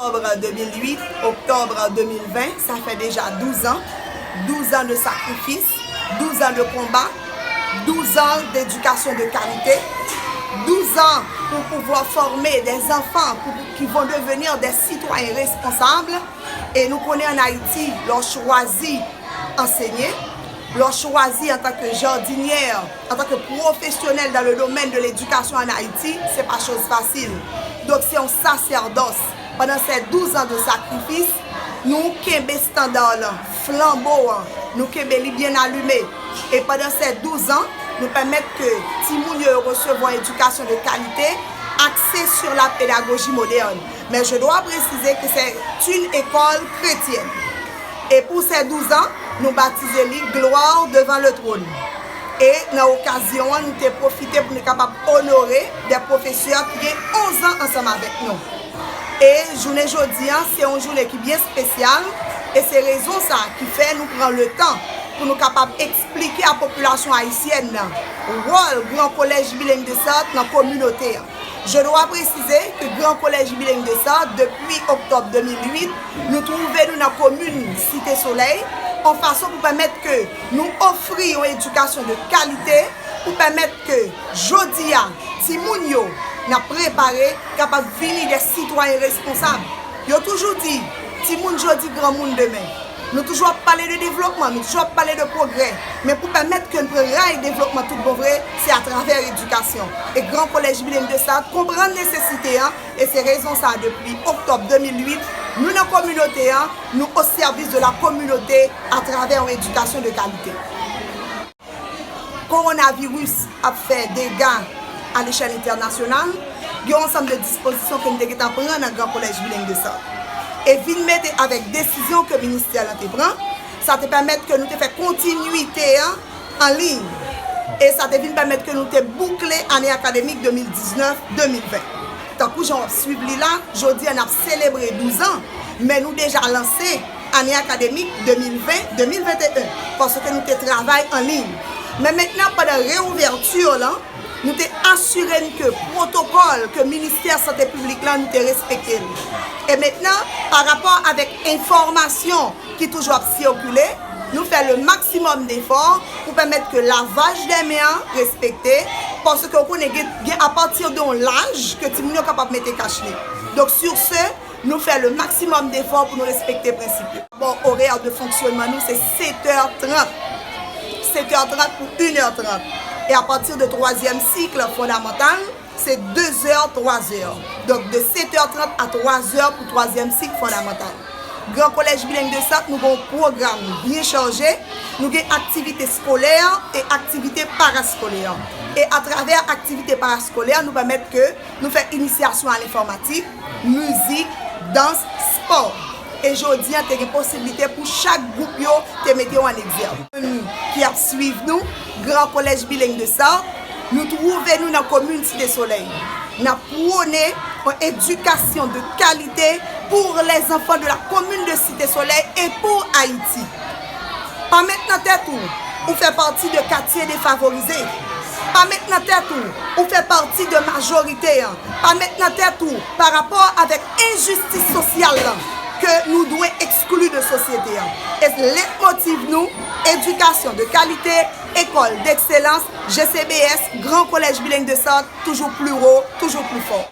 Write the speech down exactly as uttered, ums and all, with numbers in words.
Octobre deux mille huit, octobre deux mille vingt, ça fait déjà douze ans. Douze ans de sacrifice, douze ans de combat, douze ans d'éducation de qualité, douze ans pour pouvoir former des enfants pour, qui vont devenir des citoyens responsables. E nou konnen ann Ayiti, lè w chwazi ansenye, lè w chwazi antanke jadinyè, antanke pwofesyonèl dans le domaine de l'éducation en Haïti, se pa choz fasil. Donk, se yon sasèdòs. Pandan ces douze ans de sacrifice, nou kenbe estanda lan, flanbo an, nou kenbe li byen alime. E pandan ces douze ans, nou pèmèt ke timoun yo, yo resevwa edikasyon de kalite, axée sur la pédagogie moderne. Mais je dois préciser que c'est une école chrétienne. E pou ces douze ans, nou batize li Gloire devant le trône. E nan okazyon an, nou te pwofite pou nou kapab onore de pwofesè ki gen onz an ansanm avèk nou. E jounen jodi an, se yon jounen ki byen espesyal, e se rezon sa ki fè nou pran le tan pou nou kapab eksplike a popilasyon ayisyèn nan wòl Gran Kolèj Bileng de Sart nan kominote an. Je dois préciser que Gran Kolèj Bileng de Sart, depi oktòb de mil uit, nou twouve nou nan komin Site Solèy, an fason pou pèmèt ke nou ofri yon edikasyon de kalite, pou pèmèt ke jodi a, timoun yo n ap prepare kapab vini de sitwayen responsab. Yo toujou di, timoun jodi, granmoun demen. Nou toujou ap pale de devlopman, nou toujou ap pale de pwogrè. Men pou pèmèt ke n pran ray devlopman tout bon vre, se atravè edikasyon. E Gran Kolèj Bileng de Sart konprann nesesite an, e se rezon sa a, depi oktòb de mil uit, nou nan kominote an, nou o sèvis de la kominote atravè yon edikasyon de kalite. Kowonaviris ap fè dega a lechèl entènasyonal, gen yon ansanm de dispozisyon ke n te gentan pran nan Gran Kolèj Bileng de Sart. E vin mete avèk desizyon ke ministè lan te pran, sa te pèmèt ke nou te fè kontinwite an an liy. E sa te vin pèmèt ke nou te boukle ane akademik de mil diznèf de mil ven. Tankou jan w ap swiv li la, jodi a n ap selebre douz an, men nou deja lanse ane akademik de mil ven de mil venteyen, paske nou te travay an liy. Men mentnan, pandan reouvèti lan, nou te asire n ke pwotokòl ke ministè sante piblik lan, nou te respekte l. E mentnan, pa rapò avèk enfòmasyon ki toujou ap sikile, nou fè le maksimòm defò pou pèmèt ke lavaj de men an respekte, paske w konnen gen, gen apati de yon laj ke timoun yo kapab mete kach li. Donk, sur ce, nou fè le maksimòm defò pou nou respekte prensip yo. Bon, orè de fonksyonman nou, se setè trant. Setè trant pou inè trant. E apati de twazyèm sik fondamantal, se dezè, twazè. Donk, de setè trant a twazè pou twazyèm sik fondamantal. Gran Kolèj Bileng de Sart, nou gen yon pwogram byen chaje. Nou gen aktivite eskolè e aktivite paraskolè. E atravè aktivite paraskolè, nou pèmèt ke nou fè inisyasyon a lenfòmatik, mizik, dans, spò. E jodi a, te gen posiblite pou chak gwoup yo te mete yo an egzèv. Moun ki ap swiv nou, Gran Kolèj Bileng de Sart, nou twouve nou nan komin Site Solèy. N ap pwone yon edikasyon de kalite pour les enfants de la commune de Cité Soleil et pour Haïti. Pa met nan tèt ou, ou fè pati de katye defavorize. Pa met nan tèt ou, ou fè pati de majorite an. Pa met nan tèt ou, pa rapò avèk enjistis sosyal lan, ke nou dwe ekskli de sosyete an. E lètmotiv nou, edikasyon de kalite, ekòl dekselans, G C B S, Gran Kolèj Bileng de Sart, toujours plus haut, toujours plus fort.